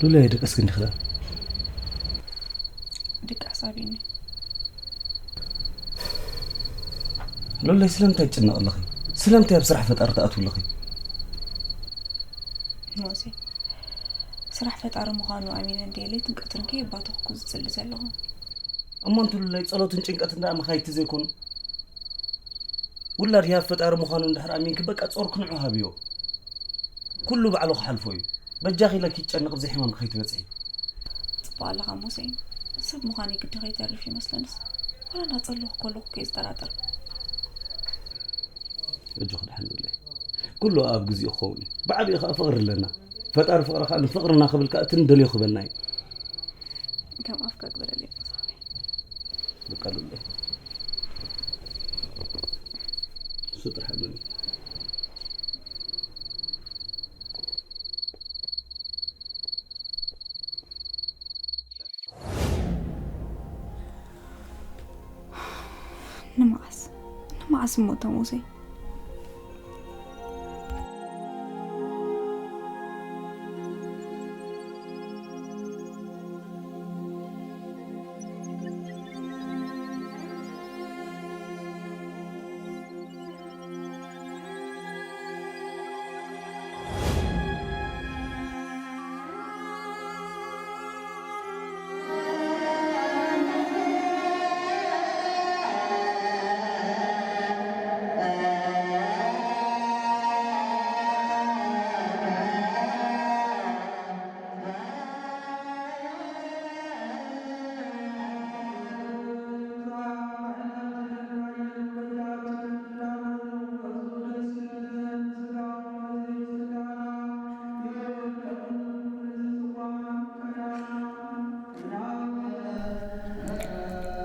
ሉላየ፣ ደቀስኪ እንዲኺ ደኣ? ድቃስ ኣቢኒ። ሉላየ፣ ስለምንታይ ትጭነቒ ኣለኺ? ስለምንታይ ኣብ ስራሕ ፈጣሪ ትኣትዊ ኣለኺ? ሞሴ፣ ስራሕ ፈጣሪ ምዃኑ ኣሚነ እንድየ ለይትን ቀትርን ከየባተኽኩ ዝጽሊ ዘለኹ። እሞ እንቱ ሉላየ፣ ጸሎትን ጭንቀትን ደኣ መኻይድቲ ዘይኮኑ? ውላድ ህያብ ፈጣሪ ምዃኑ እንድሕር ኣሚንኪ፣ በቃ ጾርኪ ንዑ ሃብዮ። ኩሉ ባዕሉ ክሓልፎ እዩ። በጃኺ ኢለ ኪጨነቕ ኣብዚ ሕማም ከይትበጽሒ። ጽቡቕ ኣለኻ ሞሰይ። ሰብ ምዃነይ ግዲ ከይተርፍ ይመስለንስ፣ ዋላ እንዳጸለኹ ከለኹ ከይዝጠራጠር። ኣጆኺ ደሓን ሉላየ። ኩሉ ኣብ ግዜኡ ክኸውን እዩ። ብዓቢኡ ከኣ ፍቕሪ ኣለና። ፈጣሪ ፍቕሪ ከኣ ንፍቕርና ክብል ከኣ እቲ ንደልዮ ክበና እዩ። ከም ኣፍካ ግበረለይ መሳኺ። በቃ ሉላየ። እሱ ጥራሕ እመኒ። ንመዓስ? ንመዓስ እሞ እታ ሞሰይ?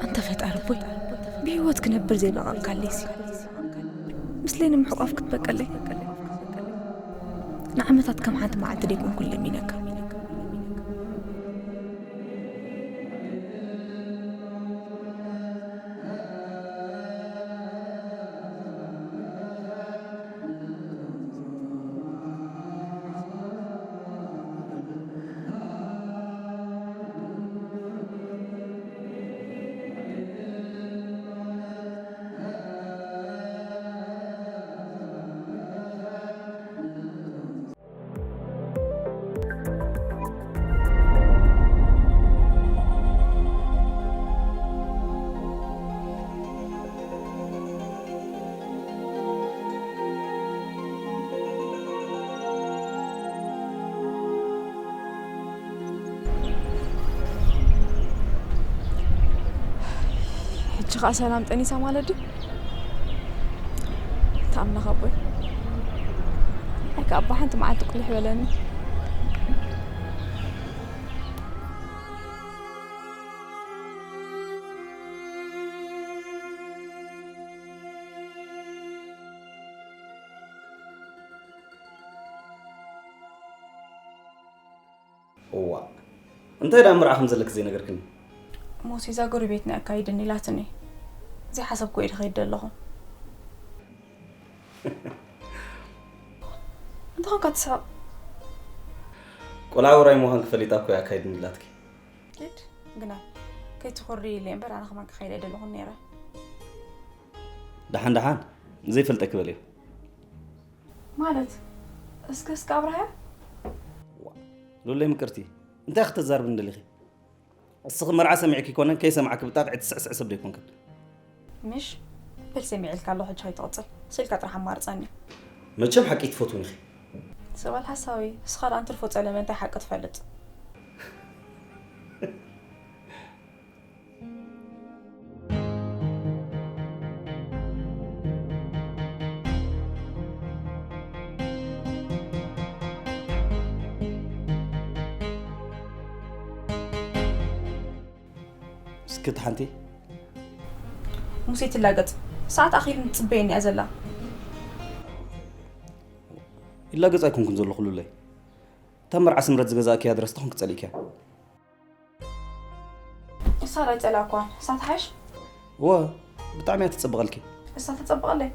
ኣንታ ፈጣሪ ኣቦይ፣ ብህይወት ክነብር ዘይበቐቕካለይሲ፣ ምስለይ ንምሕቋፍ ክትበቀለይ፣ ንዓመታት ከም ሓንቲ መዓልቲ ደይኮንኩ ለሚነካ። ሕጂ ኸኣ ሰላም ጠኒሳ ማለት ድዩ? ተኣምነኻ ኣቦይ። ኣይ ከኣ ኣባ ሓንቲ መዓልቲ ቁሊሕ በለኒ። እዋ፣ እንታይ ደኣ መርዓ ከም ዘለኪ ዘይነገርክኒ? ሞሲ፣ እዛ ጎረቤትና ኣካይድኒ ኢላትኒ። ዘይሓሰብኩ እየ ዝኸይድ ዘለኹ። እንታይ ኾንካ ትስሕቕ? ቆልዓ ውራይ ምዃንኪ ፈሊጣ እኮ እያ ኣካይድኒ ኢላትኪ። ኪድ፣ ግናይ ከይትኾሪ ኢለ እምበር ኣነ ከማን ክኸይድ ኣይደለኹን ነይረ። ደሓን ደሓን፣ ዘይፈልጠኪ በልዮ። ማለት? እስከ፣ እስከ ኣብርሃያ። ዋ፣ ሉለይ ምቅርቲ፣ እንታይ ክትዛርብኒ ደሊኺ? እስኺ መርዓ ሰሚዕኪ ኮነ ከይሰማዕኪ ብጣቕዒ ትስዕስዕ ሰብ ዶ ኣይኮንክን? ምሽ? በል ሰሚዐልካ ኣለኹ፣ ሕጂ ከይትቕጽል። ስልካ ጥራሕ ኣማርጸኒ። መቸም ሓቂ ትፈትውን ኢኺ። ሰባል ሓሳዊ፣ እስኻ ደኣ እንትርፎ ጸለመ እንታይ ሓቂ ትፈልጥ? እስኪ እቲ ሓንቲ። ሙሴ ትላገጽ። ሰዓት ኣኺሉ ትጽበየኒ እያ ዘላ። ይላገጽ ኣይኮንኩን ዘለኹ ሉለይ። እታ መርዓ ስምረት ዝገዛእክያ ድረስ ተኾንኪ ጸሊእክያ። እሳ ዶ ኣይጸላእኳን? እሳ ትሓይሽ? እወ፣ ብጣዕሚ እያ ትጸብቐልኪ። እሳ ተጸብቐለይ?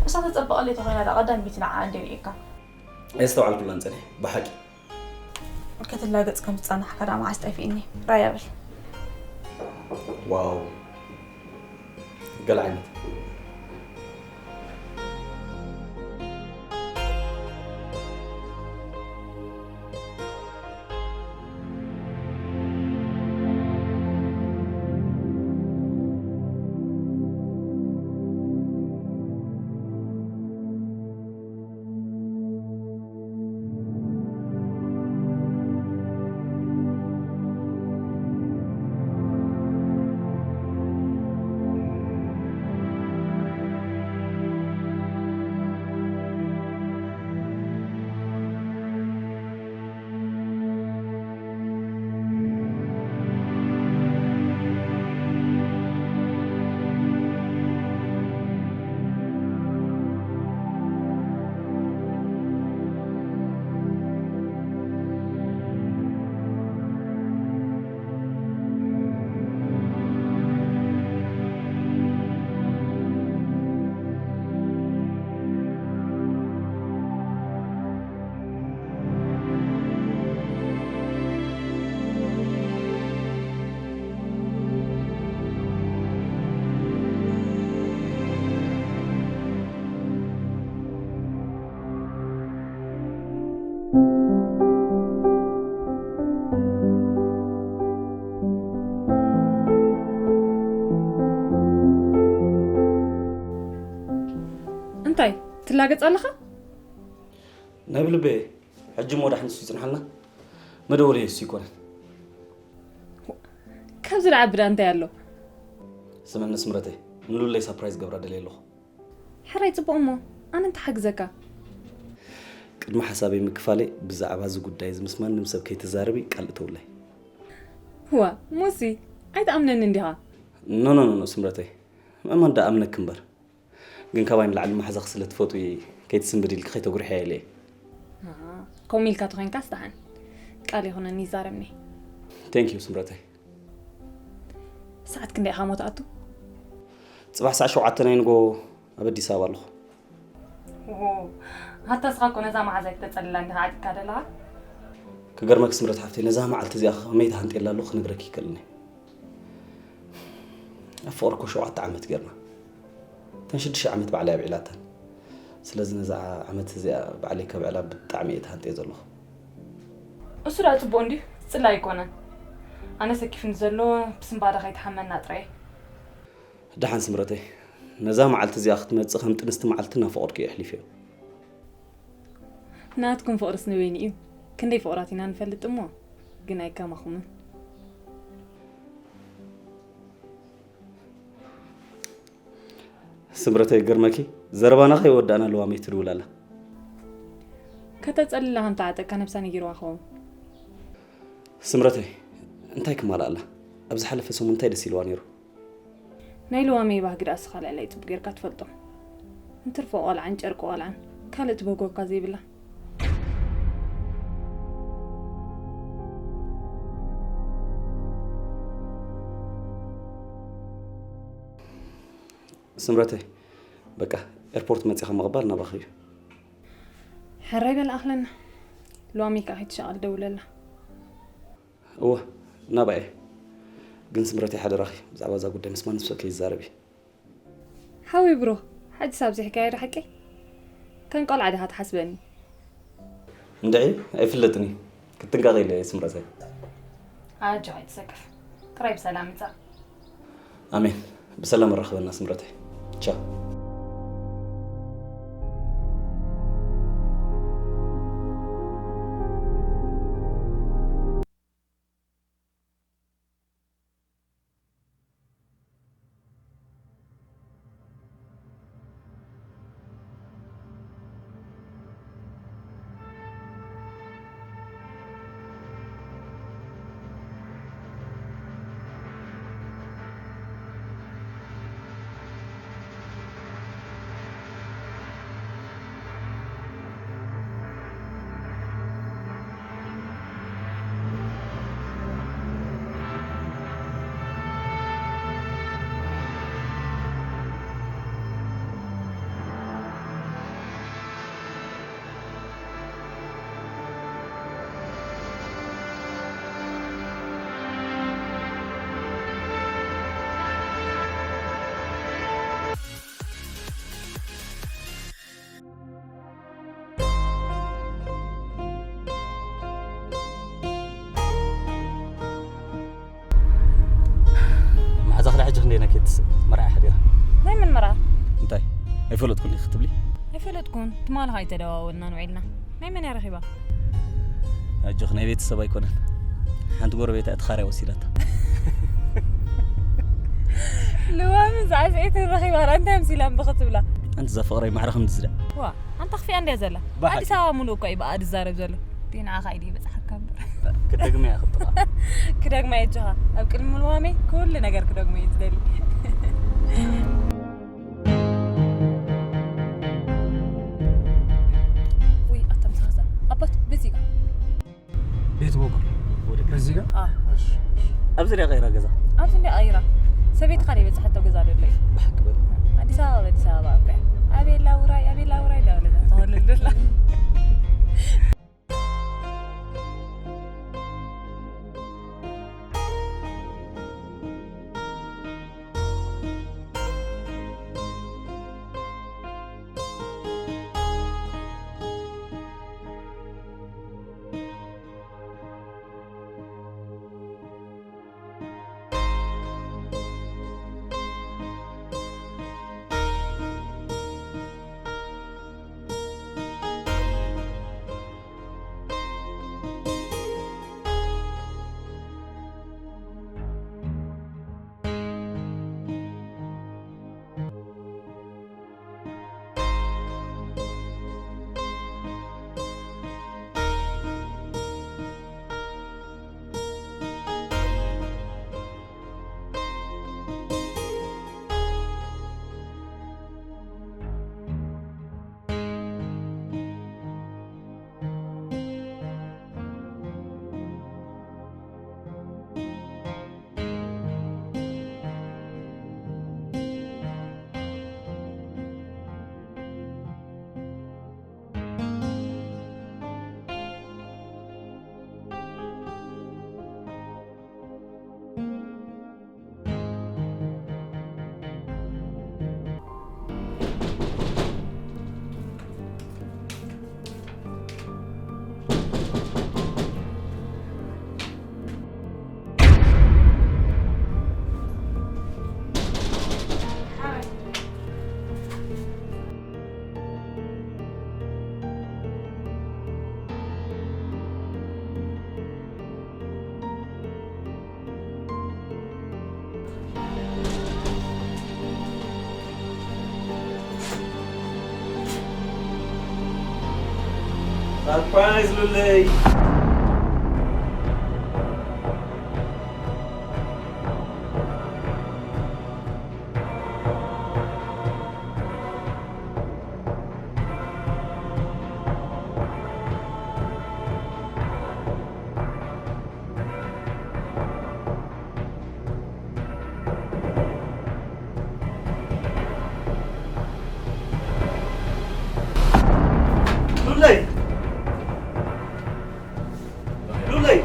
እሳ ተጸብቐለይ ተኾይና ዳ ቀዳሚት ንዓኣ እንድየ ርኤካ። ኣየስተውዓልኩላን ጸኒሐ፣ ብሓቂ። ክትላገጽ ከም ዝጸናሕካ ደኣ መዓስ ጠፊእኒ። ራያ በል። ዋው፣ ገለ ዓይነት። እንታይ ትላገጽ ኣለኻ? ናይ ብልበ ሕጂ ሞ ዳሕንሱ ይጽንሓልና። መደወሊ የሱ ይኮነን። ካብዚ ደኣ ብዳ እንታይ ኣሎ? ስምዕኒ ስምረተይ፣ ንሉለይ ሳፕራይዝ ገብራ ደልየ ኣለኹ። ሕራይ ጽቡቕ እሞ ኣነ እንታይ ሓግዘካ? ቅድሚ ሓሳበይ ምክፋለይ ብዛዕባ እዚ ጉዳይ እዚ ምስ ማንም ሰብ ከይትዛረቢ ቃል እተውለይ። ዋ ሙሲ ኣይትኣምነኒ እንዲኻ? ኖ ኖ ኖ ኖ ስምረተይ፣ ምእማን ደኣ ኣምነክ እምበር፣ ግን ካባይ ንላዕሊ ማሕዛኺ ስለ ትፈትዊ ከይትስንብድ ኢልኪ ከይተጉርሕያ ኢለ እየ። ከምኡ ኢልካ ተኾይንካስ ደሓን። ቃል ይኹነኒ ይዛረብኒ። ቴንክ ዩ ስምረተይ። ሰዓት ክንደይ ኢኻ ሞ ትኣቱ? ጽባሕ ሰዓት ሸውዓተ ናይ ንጎ ኣብ ኣዲስ ኣበባ ኣለኹ። ሃታ እስኻ እኮ ነዛ መሓዛይ ክተጸልላ እንዲኻ ዓጢቕካ ዘለኻ። ክገርመኪ ስምረት ሓፍተይ፣ ነዛ መዓልቲ እዚኣ ከመይ ተሃንጥየላ ኣለኹ ክነግረኪ ይክእልኒ። ኣብ ፍቕሪ እኮ ሸውዓተ ዓመት ጌርና። እተን ሽዱሽተ ዓመት ባዕለይ ኣብዒላተን። ስለዚ ነዛ ዓመት እዚኣ ባዕለይ ከብዕላ ብጣዕሚ እየ ተሃንጥየ ዘለኹ። እሱ ደኣ ጽቡቕ እንድዩ፣ ዝጽላይ ኣይኮነን። ኣነ ሰኪፍኒ ዘሎ ብስንባደ ከይትሓመና ጥራይ። ደሓን ስምረተይ፣ ነዛ መዓልቲ እዚኣ ክትመጽእ ከም ጥንስቲ መዓልቲ እናፈቐድኩ እየ ኣሕሊፈዮ። ናትኩም ፍቕርስ ንበይኑ እዩ። ክንደይ ፍቑራት ኢና ንፈልጥ እሞ ግን ኣይከማኹምን። ስምረተይ፣ ይገርመኪ፣ ዘረባና ከይወዳእና ለዋመይ ትድውል ኣላ። ከተጸልላ ከም ተዓጠቅካ ነብሳ ነጊርዋ ኸውን። ስምረተይ፣ እንታይ ክማልኣላ? ኣብ ዝሓለፈ ሰሙን እንታይ ደስ ኢልዋ ነይሩ? ናይ ለዋመይ ባህጊ ደኣ እስኻ ልዕለይ ጽቡቕ ጌርካ ትፈልጦ። እንትርፎ ቆልዓን ጨርቂ ቆልዓን ካልእ ትበጎካ ዘይብላ። ስምረተይ፣ በቃ ኤርፖርት መጺኻ ምቕባል ናባኺ እዩ። ሕራይ በል ኣኽለና። ሎሚ ከኣ ከይትሻቐል ደውለላ። እወ፣ ናባይ እየ። ግን ስምረተይ ሓደራኺ ብዛዕባ እዛ ጉዳይ ምስ ማንም ሰብ ከይዛረቢ። ሓወይ ብሩኽ፣ ሕጂ ሳብ ዘይሕካዮ ዶ ሓቀይ? ከም ቆልዓ ዲኻ ትሓስበኒ? እንድዒ፣ ኣይፍለጥን እዩ። ክትጥንቀቕ ኢለ እየ ስምረተይ። ኣጆኻ ኣይትሰከፍ። ጥራይ ብሰላም ምጻእ። ኣሜን። ብሰላም ኣራኽበና ስምረተይ። ቻው። ፈለጥኩኒ ክትብሊ? ኣይፈለጥኩን። ትማሊ ኸኣ ኣይተደዋወልናን ውዒልና። ናይ መን እያ ረኺባ? ኣጆኽ፣ ናይ ቤተሰብ ኣይኮነን። ሓንቲ ጎረቤት እያ፣ እቲ ኻርያ ወሲዳታ። ልዋምን ሳዕስዒትን ረኺባ፣ እንታይ ኣምሲላ እምቢ ክትብላ? ኣንቲ እዛ ፍቕረይ ማዕረ ክንዲ ዝዳ። ዋ፣ ኣንታ ኣኽፊኣ እንድያ ዘላ። ብሓቂ። ኣዲስ ኣበባ ሙሉእ እኮ እዩ ብኣ ዝዛረብ ዘሎ። ዲ ንዓኻ ኢሉ ይበጽሓካ እምበር። ክደግመያ ክጥቓ። ክደግማ የጆኻ። ኣብ ቅድሚ ምልዋመይ ኩሉ ነገር ክደግሞ እየ ዝደሊ። ውይ፣ ኣታ ምሳኻ ኣባት በዚ ጋር። ቤት በኩል ወደ በዚህ ጋር? አዎ። እሺ፣ እሺ። ኣብዚ ዲያ ቀይራ ገዛ? ኣብዚ እንዲያ ቀይራ። ሰበይትኻ ደይ በጽሓቶ ገዛ ደሎ እዩ። ብሓቂ በል። ኣዲስ ኣበባ፣ ኣዲስ ኣበባ እኮ እያ። ኣቤላ ውራይ፣ ኣቤላ ውራይ እንዳበለ ተወልድ ደላ። Surprise, Lulay! ሉለይ! ሉለይ!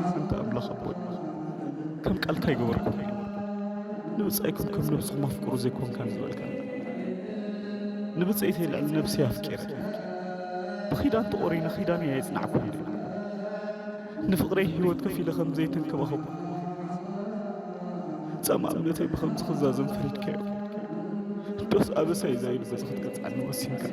ኣንታ ኣምላኽ ኣቦይ፣ ከም ቃልካ ኣይገበርኩን። ንብጻይኩም ከም ነብስኹም ኣፍቅሩ ዘይኮንካን ዝበልካና። ንብጸይተይ ልዕሊ ነብሰይ ኣፍቂረ። ብኺዳን ተቖሪነ ኺዳነይ ኣየጽናዕኩን ኢለ። ንፍቕረይ ህይወት ከፊለ ከም ዘይተንከባኸብኩ፣ ጻማ እምነተይ ብኸምዚ ክዛዘም ፈሪድካዮ። ዶስ ኣበሳይ ዛይዱ ገዛ ክትቀጽዓኒ ወሲንካ?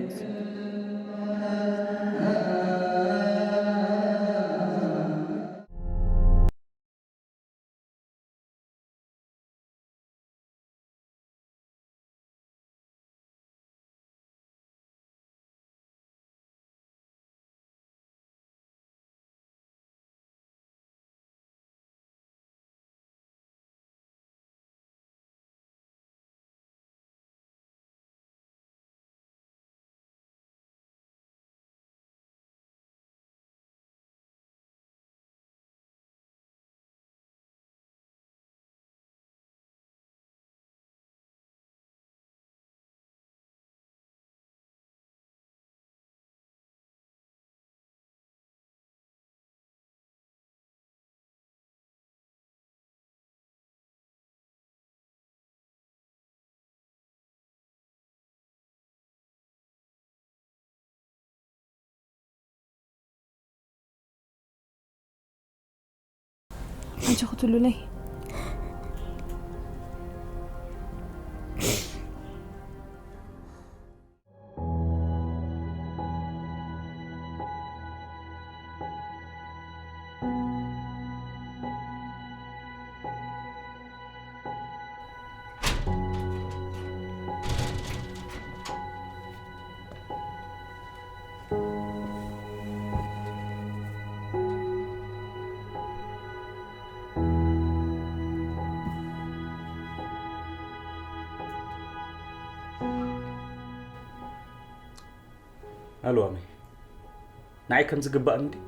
ኣጆኺ ሉለይ። ኣልዋሚ፣ ንዓይ ከም ዝግባእኒ ድዩ?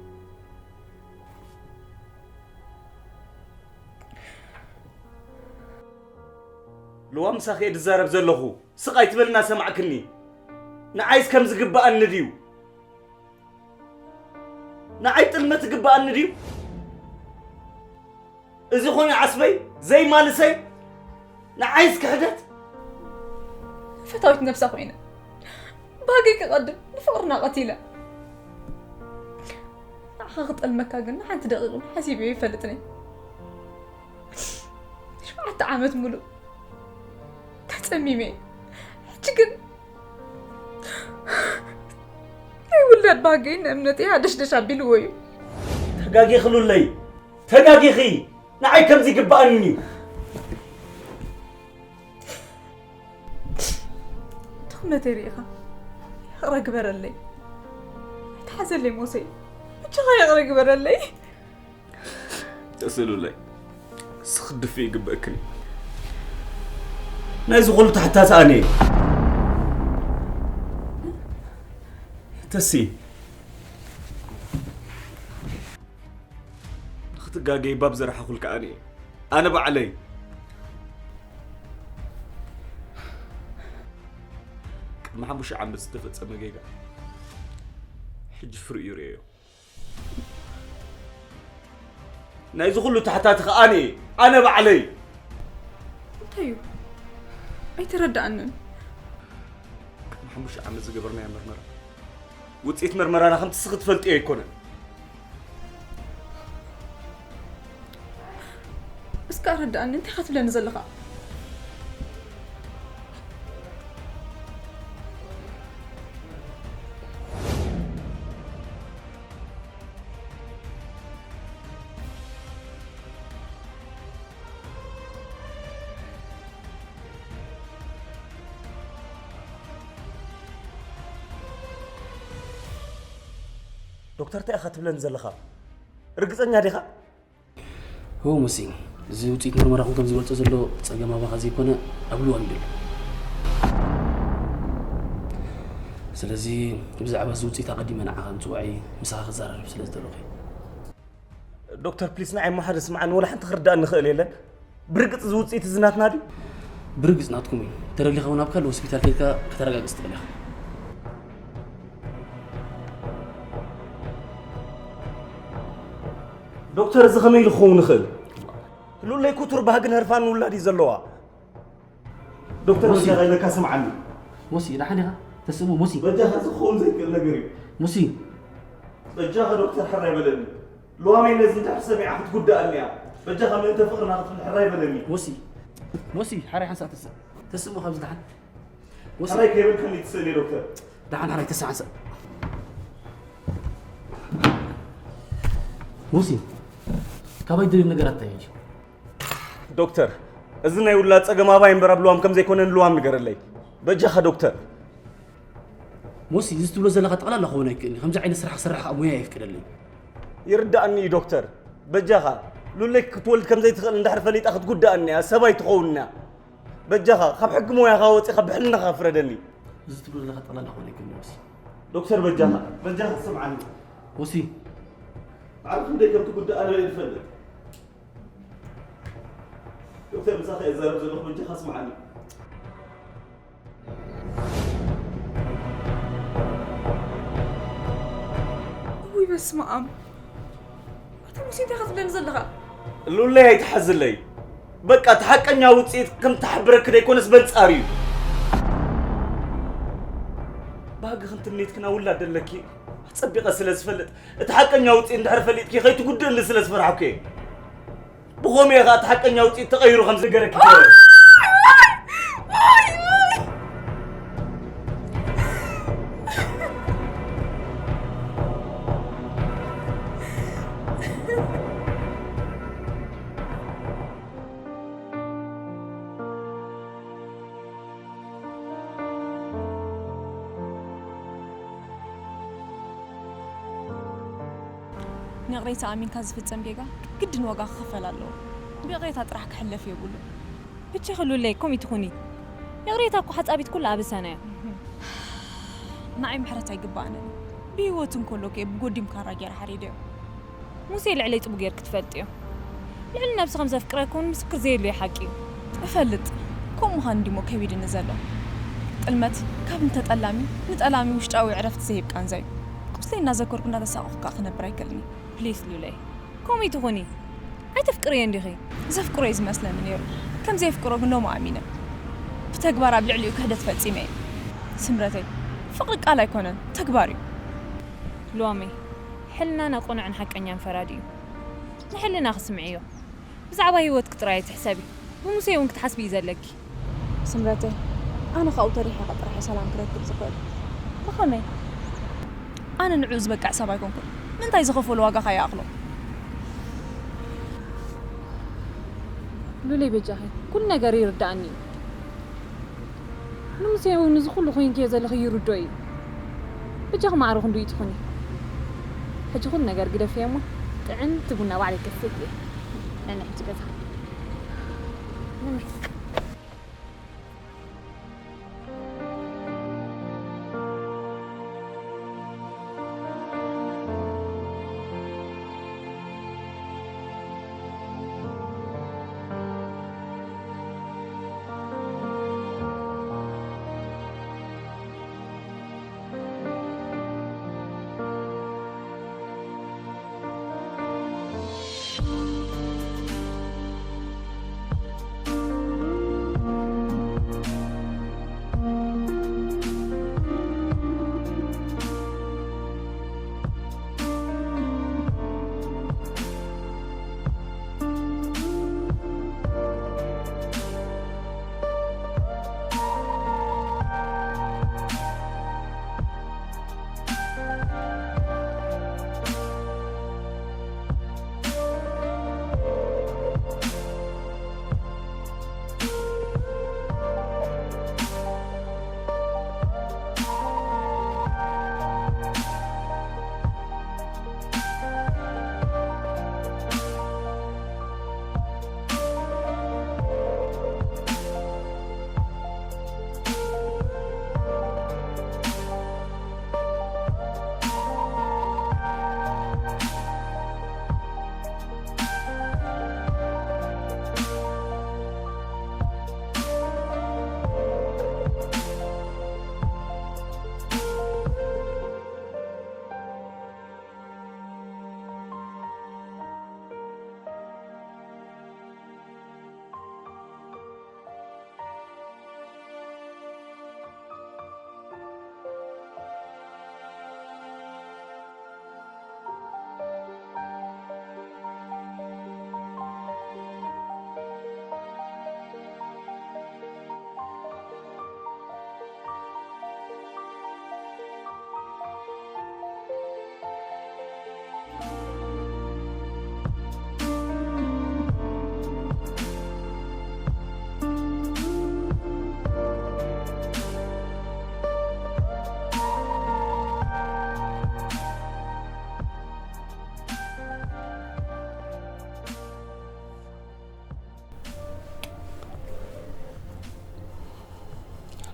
ልዋም፣ ምሳኺ እየ ዝዛረብ ዘለኹ። ስቕ ኣይትበል እናሰማዕክኒ። ንዓይስ ከም ዝግባኣኒ ድዩ? ንዓይ ጥልመት ዝግባኣኒ ድዩ? እዚ ኮይኑ ዓስበይ ዘይማልሰይ፣ ንዓይስ ክሕደት? ፈታዊት ነብሳ ኮይነ፣ ባህገይ ክቐድም ንፍቕርና ቀቲለ። ንዓኻ ክጠልመካ ግን ንሓንቲ ደቂቕ እውን ሓሲበዮ ይፈልጥን እየ። ሸውዓተ ዓመት ሙሉእ ተጸሚመ። ሕጂ ግን ናይ ውላድ ባህገይን እምነተይ ሃደሽደሽ ኣቢልዎ እዩ። ተጋጊኺ ሉለይ፣ ተጋጊኺ። ንዓይ ከምዚ ይግባኣኒ እዩ። ድኽመተይ ርኢኻ ይቕረ ግበረለይ። ኣይትሓዘለይ ሞሰይ፣ ብቻኻ ይቕረ ግበረለይ። ተስኢ ሉለይ፣ ንስኺ ክትድፍኢ ይግበእክን እዩ። ናይዚ ኩሉ ተሓታቲ ኣነ እየ። ተስኢ፣ ንኽትጋገዪ ባብ ዘርሓኹልኪ ኣነ እየ። ኣነ ባዕለይ። ቅድሚ ሓሙሽተ ዓመት ዝተፈጸመ ጌጋ ሕጂ ፍሪኡ ርእየዮ። ናይዚ ኩሉ ተሓታቲ ከኣ ኣነ እየ፣ ኣነ ባዕለይ። እንታይ እዩ? ኣይተረዳኣንን። ቅድሚ ሓሙሽተ ዓመት ዝገበርናዮ መርመራ፣ ውጽኢት መርመራና ከምቲ ንስኺ ትፈልጥዮ ኣይኮነን። እስከ ኣረዳኣኒ፣ እንታይ ኢኻ ትብለኒ ዘለኻ? ዶክተር፣ እንታይ ኢኻ ትብለኒ ዘለኻ? ርግጸኛ ዲኻ? እወ ሙሲ፣ እዚ ውጽኢት መርመራኹም ከም ዝገልጾ ዘሎ ጸገም ኣባኻ ዘይኮነ ኣብ ልዋም እዩ ዘሎ። ስለዚ ብዛዕባ እዚ ውጽኢት ኣቐዲመ ንዓኻ ምጽዋዐይ ምሳኻ ክዘራረብ ስለ ዝደለኹ እየ። ዶክተር፣ ፕሊስ፣ ንዓይ እሞ ሓደ ስምዓኒ፣ ወላ ሓንቲ ክርዳእኒ ይኽእል የለን። ብርግጽ እዚ ውጽኢት እዚ ናትና ድዩ? ብርግጽ ናትኩም እዩ። ተደሊኻ እውን ኣብ ካልእ ሆስፒታል ከይድካ ከተረጋግጽ ትኽእል ኢኻ። ዶክተር፣ እዚ ከመይ ኢሉ ክኸውን ይኽእል? ሉለይ ክቱር ባህግን ህርፋን ውላድ እዩ ዘለዋ። ዶክተር፣ ሙሲ። በጃኻ ኢለካ ስምዓኒ። ሙሲ፣ ደሓን ኢኻ? ተስእሙ፣ ሙሲ። በጃኻ፣ እዚ ክኸውን ዘይክእል ነገር እዩ። ሙሲ። በጃኻ ዶክተር፣ ሕራይ በለኒ። ልዋመይ ነዚ እንድሕር ሰሚዓ ክትጉዳእኒ እያ። በጃኻ ምእንተ ፍቕርና ክትብል ሕራይ በለኒ። ሙሲ። ሙሲ፣ ሕራይ ሓንሳእ ተስእ-፣ ተስእሙ ካብዚ ደሓን። ሙሲ። ሕራይ ከይበልካኒ ትስእን እየ ዶክተር። ደሓን ሕራይ ተስእ ሓንሳእ። ሙሲ፣ ካባይ ደልዩ ነገር ኣታይ እዩ? ዶክተር፣ እዚ ናይ ውላድ ጸገም ኣባይ እምበር ኣብ ልዋም ከም ዘይኮነ ንልዋም ንገረለይ። በጃኻ ዶክተር። ሞሲ፣ እዚ ትብሎ ዘለኻ ጠቕላላ ክኸውን ኣይክእልን እዩ። ከምዚ ዓይነት ስራሕ ክሰርሕ ከዓ ሙያ የፍቅደለይ። ይርዳእኒ እዩ ዶክተር። በጃኻ፣ ሉለይ ክትወልድ ከም ዘይትኽእል እንድሕር ፈሊጣ ክትጉዳእኒ እያ፣ ሰብ ኣይትኸውን እያ። በጃኻ፣ ካብ ሕጊ ሞያኻ ወጺኻ ብሕልናኻ ፍረደኒ። እዚ ትብሎ ዘለኻ ጠቕላላ ክኸውን ኣይክእልን እዩ ሞሲ። ዶክተር በጃኻ፣ በጃኻ ስምዓኒ። ሞሲ። ባዕሉ ክንደይ ከም ትጉዳእ ኣነ እየ ዝፈልጥ። ዶክተር ምሳኻ እየ ዝዛረብ ዘለኹ፣ በጃኻ ስምዓኒ። ውይ በስመ ኣብ። ኣታ ሙሴ እንታይ ኢኻ ትብለኒ ዘለኻ? ሉለይ ኣይትሓዝለይ። በቃ እቲ ሓቀኛ ውጽኢት ከም ትሓብረኪ ደይኮነስ በንጻሩ እዩ። ባህግኽን ትምኒትክን ኣብ ውላድ ደለኪ ኣጸቢቐ ስለ ዝፈልጥ እቲ ሓቀኛ ውጽኢት እንድሕር ፈሊጥኪ ከይትጉድእኒ ስለ ዝፈራሕኩ እየ። ብኸመይ ኢኻ እቲ ሓቀኛ ውፅኢት ተቐይሩ ከም ዝነገረኪ ገይረ? ንቕሬታ ኣሚንካ ዝፍጸም ጌጋ ግድን ዋጋ ክኽፈል ኣለዎ። ብይቕሬታ ጥራሕ ክሕለፍ የብሉ። ብቻ ክሉለይ ኮም ይትኹኒ። ይቕሬታ እኮ ሓጻቢት ኩሉ ኣበሳና እያ። ንዓይ ምሕረት ኣይግባኣንን። ብህይወት እንከሎ ከ ብጎዲም ካራ ገይረ ሓሪደዮ። ሙሴ ልዕለይ ጽቡቕ ጌርክ ትፈልጥዮ። ልዕሊ ነብሲ ከም ዘፍቅረካ እውን ምስክር ዘየድልዮ ሓቂ እዩ። እፈልጥ። ከምኡ ምዃኑ እንዲሞ ከቢድኒ ዘሎ። ጥልመት ካብ ንተጠላሚ ንጠላሚ ውሽጣዊ ዕረፍቲ ዘይህብ ቃንዛ እዩ። ቁስለይ እናዘከርኩ እናተሳቐኹ ከዓ ክነብር ኣይክእልን እየ። ፕሊስ ሉለይ፣ ከምኡ ይትኹኒ። ኣይተፍቅርዮ እንዲኺ? ዘፍቅሮ እዩ ዝመስለኒ ነይሩ። ከም ዘየፍቅሮ ግን ሎሚ ኣሚነ። ብተግባር ኣብ ልዕሊኡ ክሕደት ፈጺመ እየ። ስምረተይ፣ ፍቕሪ ቃል ኣይኮነን፣ ተግባር እዩ። ሎሚ ሕልናና ቅኑዕን ሓቀኛን ፈራዲ እዩ። ንሕልናኺ ስምዕዮ። ብዛዕባ ህይወትኪ ጥራይ ኣይትሕሰቢ። ብሙሴ እውን ክትሓስቢ እዩ ዘለኪ። ስምረተይ፣ ኣነ ካብኡ ተሪሐ ጥራሕ እየ ሰላም ክረክብ ዝኽእል። ብኸመይ? ኣነ ንዕኡ ዝበቅዕ ሰብ ኣይኮንኩን። ምንታይ ዝኸፈሎ ዋጋ ከ ይኣኽሎ? ሉለይ በጃኺ፣ ኩሉ ነገር ይርዳእኒ እዩ። ንሙሴ እውን እዚ ኩሉ ኮይንክዮ ዘለኺ ይርድኦ እዩ። በጃኺ ማዕረ ክንድኡ ይትኹኒ። ሕጂ ኩሉ ነገር ግደፍዮ እሞ ጥዕምቲ ቡና ባዕለይ ከፍልየኪ እየ። ነኒ ሕጂ ገዛ። ነኒ።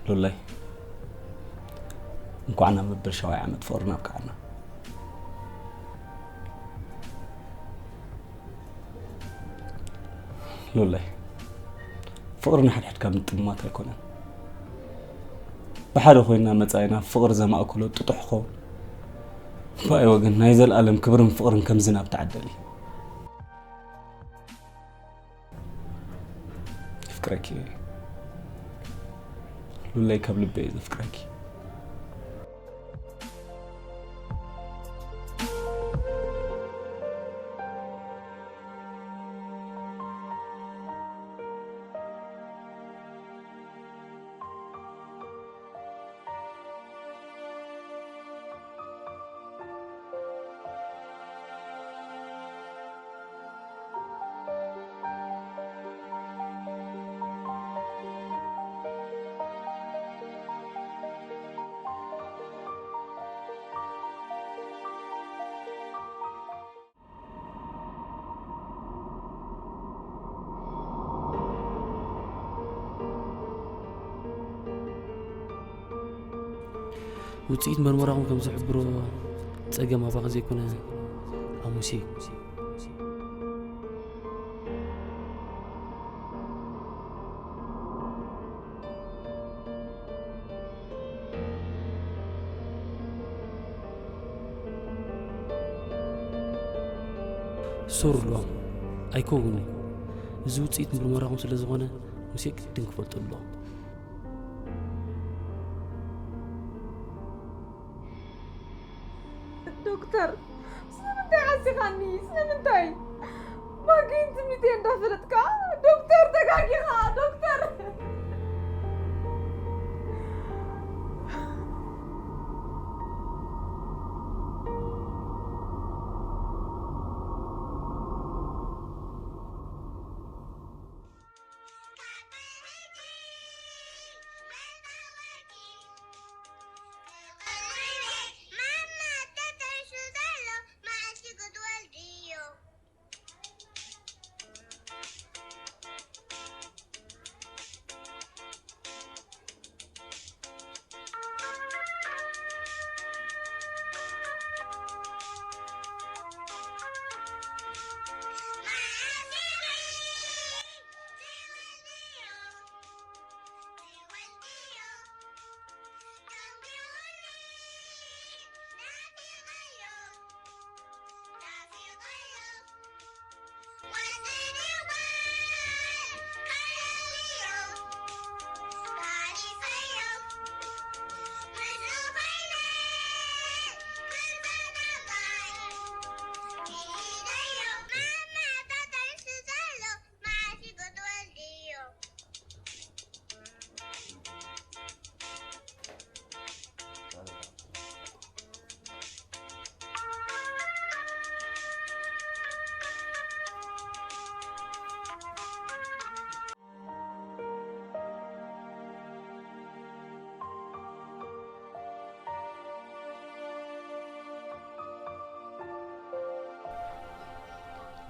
ሉላይ፣ እንኳዕ ናብ መበል ሻውዓይ ዓመት ፍቕርና ኣብቅዓና። ሉላይ፣ ፍቕሪ ንሓድሕድካ ምጥምማት ኣይኮነን። ብሓደ ኮይንና መጻኢና ፍቕሪ ዘማእከሎ ጥጡሕ ክኸውን፣ ብኣይ ወገን ናይ ዘለኣለም ክብርን ፍቕርን ከም ዝናብ ተዓደሊ። የፍቅረኪ ሉላይ፣ ካብ ልበይ ዘፍቅረኪ። ውፅኢት መርመራኹም ከም ዝሕብሮ ጸገም ኣባኺ ዘይኮነ ኣብ ሙሴ እዩ። ሶር ኣለዎም ኣይከውንን እዩ። እዚ ውፅኢት ምርመራኹም ስለ ዝኾነ ሙሴ ግድን ክፈልጡ ኣለዎም። ዶክተር፣ ስለምንታይ ዓሲኻኒ? ስለምንታይ? ባጊን ትምኒተይ እንዳፈለጥካ ዶክተር ተጋጊኻ ዶክተር።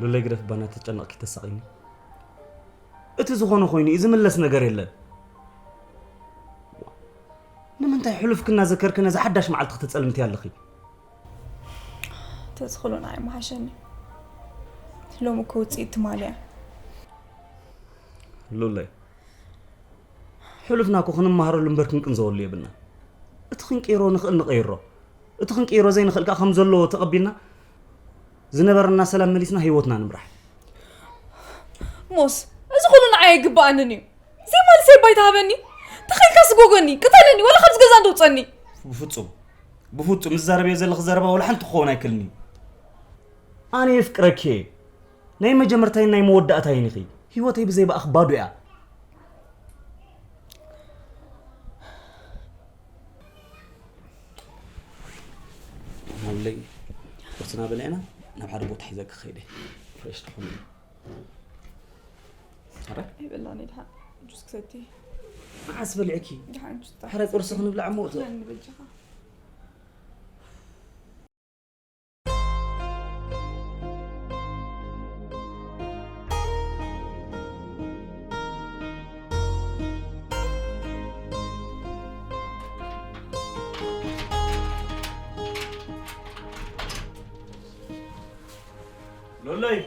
ሉለይ ግደፍ ባና ተጨነቕኪ ተሳቒኒ። እቲ ዝኾነ ኮይኑ እዩ ዝምለስ ነገር የለን። ንምንታይ ሕሉፍኪ እናዘከርኪ ነዛ ሓዳሽ መዓልቲ ክተጸልምቲ ኣለኺ? ተዝኽሎ ንዓይ ምሓሸኒ። ሎሚ እኮ ውፅኢት ትማሊ እያ። ሉለይ ሕሉፍና እኮ ክንመሃረሉ እምበር ክንቅንዘወሉ የብልና። እቲ ክንቅይሮ ንኽእል ንቐይሮ፣ እቲ ክንቅይሮ ዘይንኽእል ከዓ ከም ዘለዎ ተቐቢልና ዝነበረና ሰላም መሊስና ህይወትና ንምራሕ። ሞስ እዚ ኩሉ ንዓይ ኣይግበኣንን እዩ። ዘይማልሰይ ባይታ ሃበኒ። ተኸኢልካ ስጎገኒ፣ ቅተለኒ፣ ዋላ ካብዚ ገዛ እንደውፀኒ። ብፍፁም ብፍፁም ዝዛረብዮ ዘለኺ ዘረባ ዋላ ሓንቲ ክኸውን ኣይክእልን እዩ። ኣነ የፍቅረኪ እየ። ናይ መጀመርታይን ናይ መወዳእታይን ኢኺ። ህይወተይ ብዘይ ብኣኺ ባዶ እያ። ናብለይ ቁርስና በሊዕና ናብ ሓደ ቦታ ሒዘኪ ክኸይደ ፍሬሽ ትኾኒ። ኣረ ኣይበላን ድሓን ጁስ ክሰቲ መዓስ በሊዕኪ? ድሓን ጁስ ሕረ ቁርሲ ክንብላዕ እሞ እቶ ክዳን ንበጃኻ ሎለይ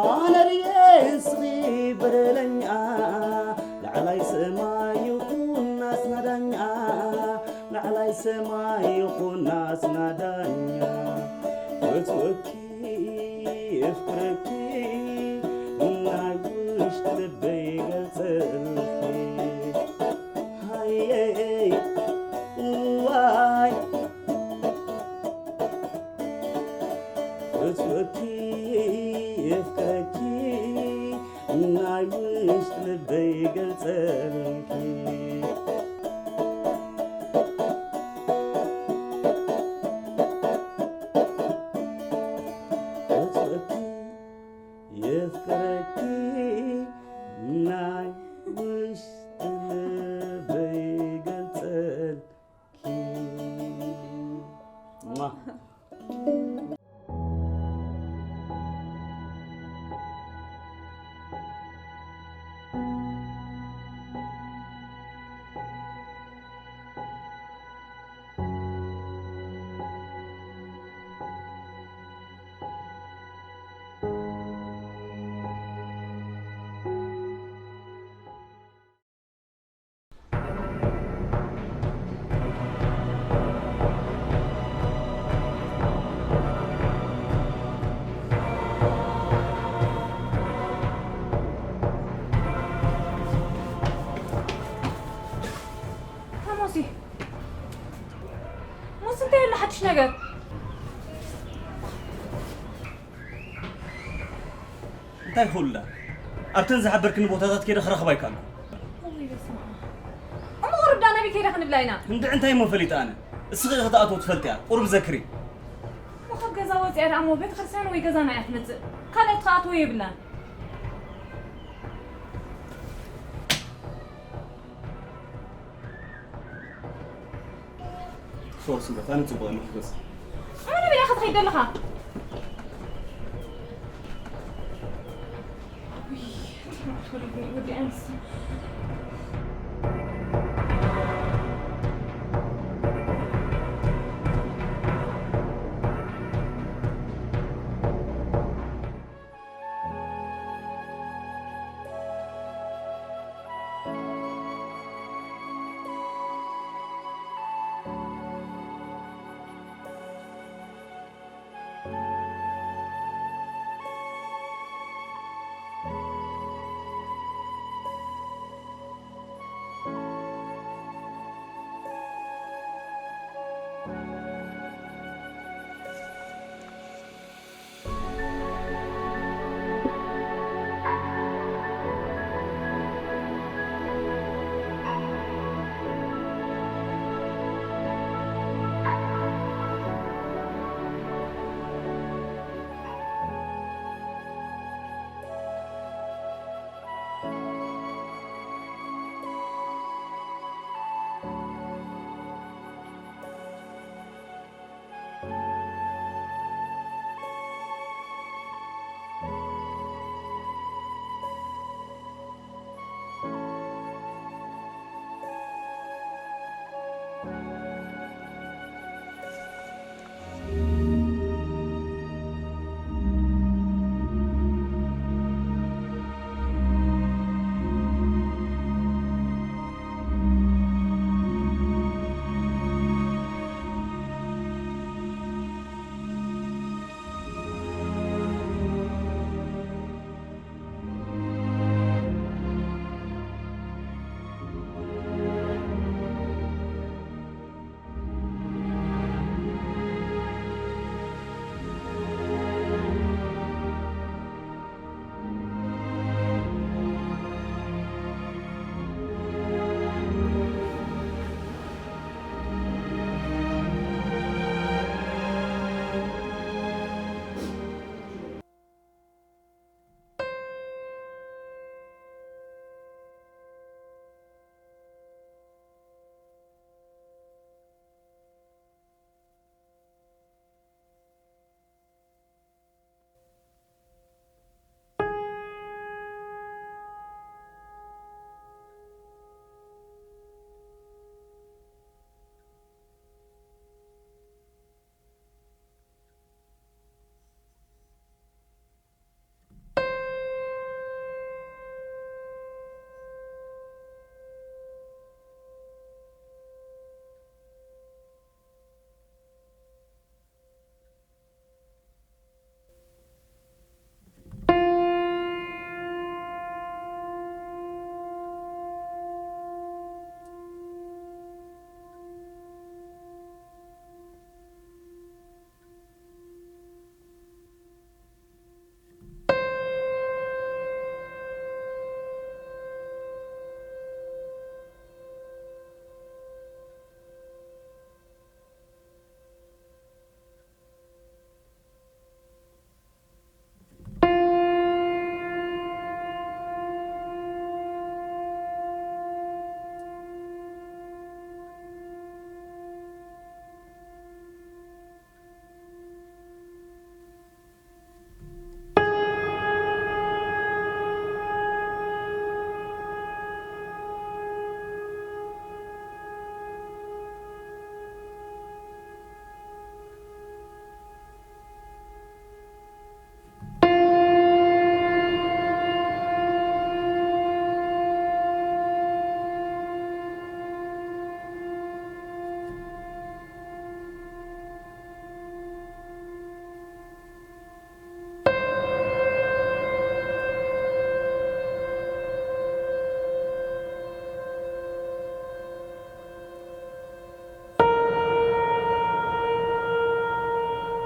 ኣነ ድየ እስኺ በደለኛ፣ ላዕላይ ሰማይ ይኹን ኣስናዳኛ፣ ላዕላይ ሰማይ ይኹን ኣስናዳኛ። ፈትወኪ የፍቅረኪ ናይ ውሽጢ ልበይ ገልጸልኪ። ሃየይ እዋይ ፈትወኪ የፍቅረኪ ናይ ውሽጢ ልበይ ገልጸልኪ። ፈትወኪ የፍቅረኪ ናይ ውሽጢ ልበይ ገልጸልኪ። ሟ። ሞሲ፣ ሞሲ፣ እንታይ ኣሎ ሓድሽ ነገር? እንታይ ክህሉላ? ኣብተን ዝሓበርክኒ ቦታታት ከይደ ክረኽባ ኣይከኣልኩ። እሞ ቁሩብ ዳ ናበይ ከይደ ክንብላ ኢና? እንድዒ እንታይ እሞ ፈሊጠ ኣነ? እስኺ ኢኺ ክትኣትዎ ትፈልጥያ። ቁሩብ ዘክሪ። እሞ ካብ ገዛ ወፂኣ ደኣ እሞ ቤተክርስትያን ወይ ገዛና እያ ትመፅእ። ካልእ ትኣትዎ የብላን። ሶርስ እምበር፣ ኣነ ጽቡቕ ኣለኹ ገዛ። ኣነ በይ ኢኻ ትኸይድ ዘለኻ? ውይ፣ ወዲ ኣንስ።